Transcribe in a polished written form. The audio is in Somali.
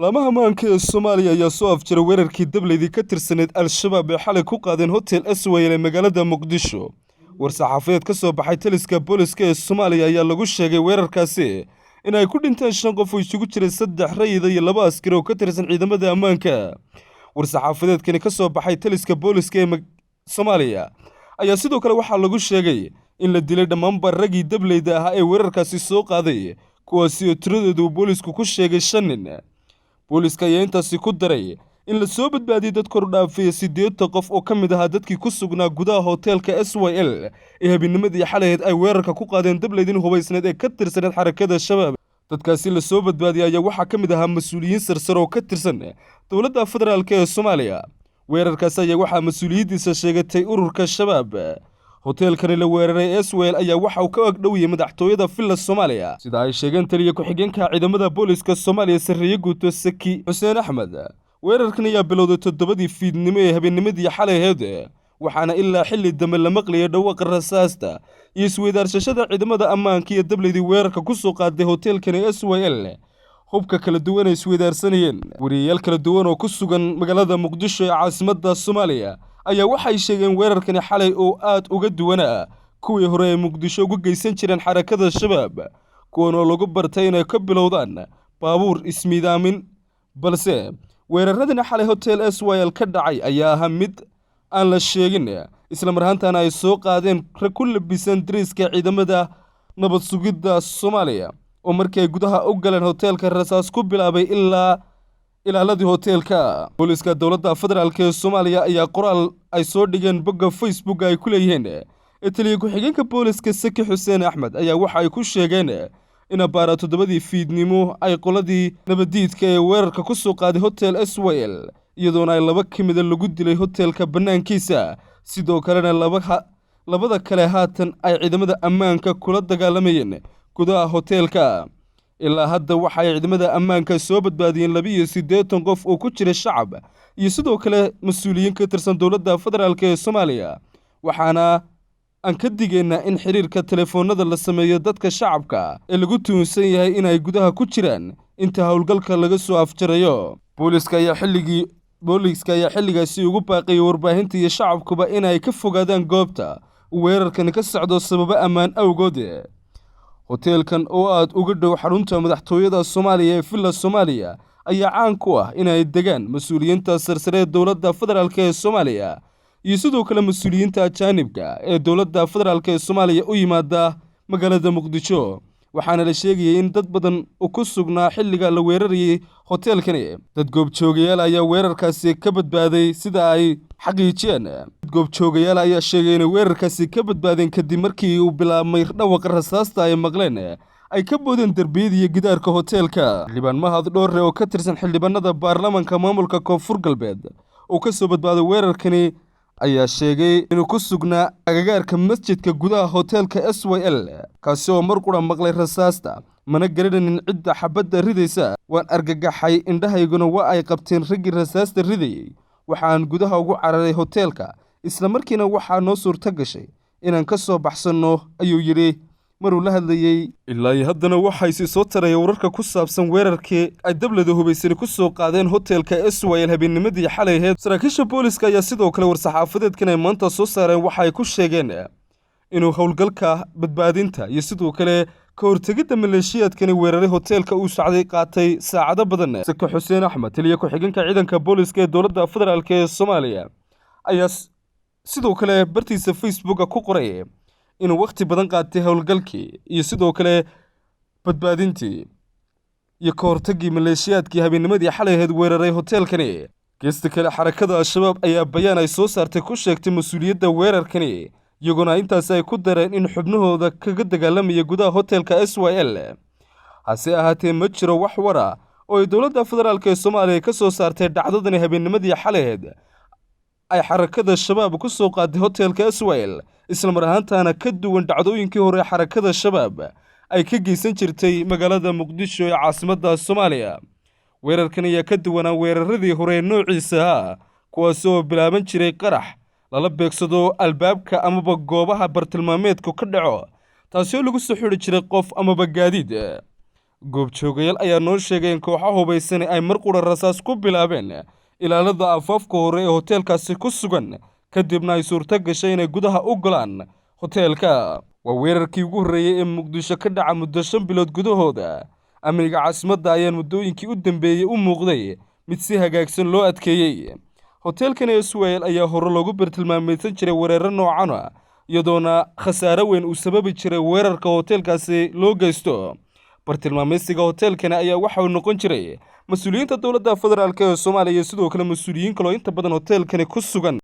Laamaha ammaanka ee Soomaaliya ayaa soo afjaray weerarkii dableydii ka tirsaneyd Al-Shabaab ee xalay ku qaadeen Hotel SYL ee magaalada Muqdisho. War-saxaafadeed ka soo baxay taliska booliska ee Soomaaliya ayaa lagu sheegay weerarkaasi in ay ku dhinteen 5 qof oo isugu jiray 3 rayid iyo 2 askari oo ka tirsan ciidamada ammaanka. War-saxaafadeedkani ka soo baxay taliska booliska ee Soomaaliya ayaa sidoo kale waxaa lagu sheegay in la dilay dhammaanba raggii dableyda ahaa ee weerarkaasi soo qaaday, kuwaasi oo tiradoodu uu boolisku ku sheegay 5 nin. Booliska ayaa intaasi ku daray in la soo badbaadiyey dad kor u dhaafaya 80 qof oo ka mid ahaa dadkii ku sugnaa gudaha hoteelka SYL ee habeennimadii xalayd ay weerarka ku qaadeen dableydin hubaysneed ee ka tirsaneed xarakada Shabaab. Dadkaasi la soo badbaadiyey ayaa waxaa ka mid ahaa mas-uuliyiin sarsare oo ka tirsan dowladda federaalk ee Soomaaliya. Weerarkaasi ayaa waxaa mas-uuliyaddiisa sheegatay ururka Shabaab. Hoteelkani la weeraray SYL ayaa waxa uu ka agdhowiyey madaxtooyada Villa Soomaaliya, sida ay sheegeen taliye ku-xigeenka ciidamada booliska Soomaaliya sarreeye guuto Saki Xuseen Axmed. Weerarkan ayaa bilowday 7dii fiidnimo ee habeennimadii xalay ahayd, waxaana ilaa xilli dambe la maqlayay dhawaaqa rasaasta iyo isweydaarsashada ciidamada ammaanka iyo dableydii weerarka ku soo qaaday hoteelkani SYL. Hubka kala duwan ay isweydaarsanayeen. Wariyayaal kala duwan oo ku sugan magaalada Muqdisho ee caasimadda Soomaaliya ayaa waxay sheegeen weerarkani xalay oo aad uga duwanaa kuwii hore ay Muqdisho uga geysan jireen xarakada Shabaab, kuwan oo lagu bartay inay ka bilowdaan baabuur ismiidaamin. Balse weeraradani xalay Hotel SYL ka dhacay ayaa ahaa mid aan la sheegin, isla mar ahaantaana ay soo qaadeen rag ku labisan dariiska ciidamada nabad sugidda Soomaaliya oo markii ay gudaha u galeen hoteelka rasaas ku bilaabay ilaa ilaaladii hoteelka. Booliska dowladda federaalk ee Soomaaliya ayaa qoraal ay soo dhigeen bogga Facebook ay ku leeyihiin ee taliye ku-xigeenka booliska Saki Xuseen Axmed ayaa waxa ay ku sheegeen in abaara 7dii fiidnimo ay qoladii nabadiidka ee weerarka ku soo qaaday Hotel SYL, iyadoona ay 2 ka mida lagu dilay hoteelka bannaankiisa, sidoo kalena labada kale haatan ay ciidamada ammaanka kula dagaalamayeen gudaha hoteelka. Ilaa hadda waxa ay ciidamada ammaanka soo badbaadiyeen 82 qof oo ku jira shacab iyo sidoo kale mas-uuliyiin ka tirsan dowladda federaalk ee Soomaaliya, waxaana aan ka digaynaa in xiriirka telefoonada la sameeyo dadka shacabka ee lagu tuhunsan yahay inay gudaha ku jiraan inta howlgalka laga soo afjarayo. Booliska ayaa xilligaasi ugu baaqayay warbaahinta iyo shacabkuba inay ka fogaadaan goobta weerarkani ka socdo sababo ammaan awgood. Hoteelkan oo aad uga dhow xarunta madaxtooyada Soomaaliya ee Villa Soomaaliya ayaa caan ku ah inay degaan mas-uuliyiinta sarsare ee dowladda federaalk ee Soomaaliya iyo sidoo kale mas-uuliyiinta ajaanibka ee dowladda federaalk ee Soomaaliya u yimaada magaalada Muqdisho. Waxaana la sheegayay in dad badan oo ku sugnaa xilliga la weerarayay hoteelkani. Dad goobjoogayaal ayaa weerarkaasi ka badbaaday sida ay xaqiijiyeen. Dad goobjoogayaal ayaa sheegay inay weerarkaasi ka badbaadeen kadib markii uu bilaabmay dhawaqa rasaasta ay maqleen ay ka boodeen darbiyada iyo gidaarka hoteelka. Xildhibaan Mahad Dhoore oo ka tirsan xildhibaanada baarlamaanka maamulka Koonfur Galbeed oo ka soo badbaaday weerarkani ayaa sheegay inuu ku sugnaa agagaarka masjidka gudaha hoteelka SYL, kaasi oo mar qura maqlay rasaasta, mana garanayn cidda xabadda ridaysa. Waan argagaxay, indhahayguna waa ay qabteen raggii rasaasta ridayay. Waxaan gudaha ugu cararay hoteelka, isla markiina waxaa noo suurto gashay inaan ka soo baxsanno, ayuu yidhi maruu la hadlayey. Ilaa iyo haddana waxaa isi soo taraya wararka ku saabsan weerarkii ay dablada hubaysani ku soo qaadeen hoteelka SYL habeennimadii xalay ahayd. Saraakiisha booliska ayaa sidoo kale war-saxaafadeedkan ay maanta soo saareen waxa ay ku sheegeen inuu howlgalka badbaadinta iyo sidoo kale ka hortegidda maleeshiyaadkani weeraray hoteelka uu socday qaatay saacado badan. Saki Xuseen Axmed, taliye ku-xigeenka ciidanka booliska ee dowladda federaalk ee Soomaaliya, ayaa sidoo kale bartiisa Facebooka ku qoray inuu wakhti badan qaatay howlgalkii iyo sidoo kale badbaadintii iyo ka hortaggii maleeshiyaadkii habeennimadii xalay ahayd weeraray hoteelkani. Geesta kale, xarakada Al-Shabaab ayaa bayaan ay soo saartay ku sheegtay mas-uuliyadda weerarkani, iyagoona intaasi ay ku dareen in xubnahooda kaga dagaalamaya gudaha hoteelka SYL. Hase ahaatee ma jiro wax wara oo ay dowladda federaalk ee Soomaaliya ka soo saartay dhacdadani habeennimadii xalay ahayd ay xarakada Shabaab ku soo qaaday hoteelka SYL, isla mar ahaantaana ka duwan dhacdooyinkii hore xarakada Shabaab ay ka geysan jirtay magaalada Muqdisho ee caasimadda Soomaaliya. Weerarkan ayaa ka duwanaa weeraradii hore ee noociisa ahaa, kuwaas oo bilaaban jiray qarax lala beegsado albaabka amaba goobaha bartilmaameedku ka dhaco, taasi oo lagu soo xidhi jiray qof amaba gaadiid. Goobjoogayaal ayaa noo sheegay in kooxo hubaysani ay mar qura rasaas ku bilaabeen ilaalada afaafka hore ee hoteelkaasi ku sugan, kadibna ay suurto gashay inay gudaha u galaan hoteelka. Waa weerarkii ugu horreeyey ee Muqdisho ka dhaca muddo 5 bilood gudahooda. Amniga caasimadda ayaan muddooyinkii u dambeeyey u muuqday mid si hagaagsan loo adkeeyey. Hoteelkan SYL ayaa hore loogu bartilmaameedsan jiray weeraro noocan ah, iyadoona khasaare weyn uu sababi jiray weerarka hoteelkaasi loo geysto. Bartilmaameedsiga hoteelkani ayaa waxa uu noqon jiray mas-uuliyiinta dowladda federaalk ee Soomaaliya iyo sidoo kale mas-uuliyiin kaloo inta badan hoteelkani ku sugan.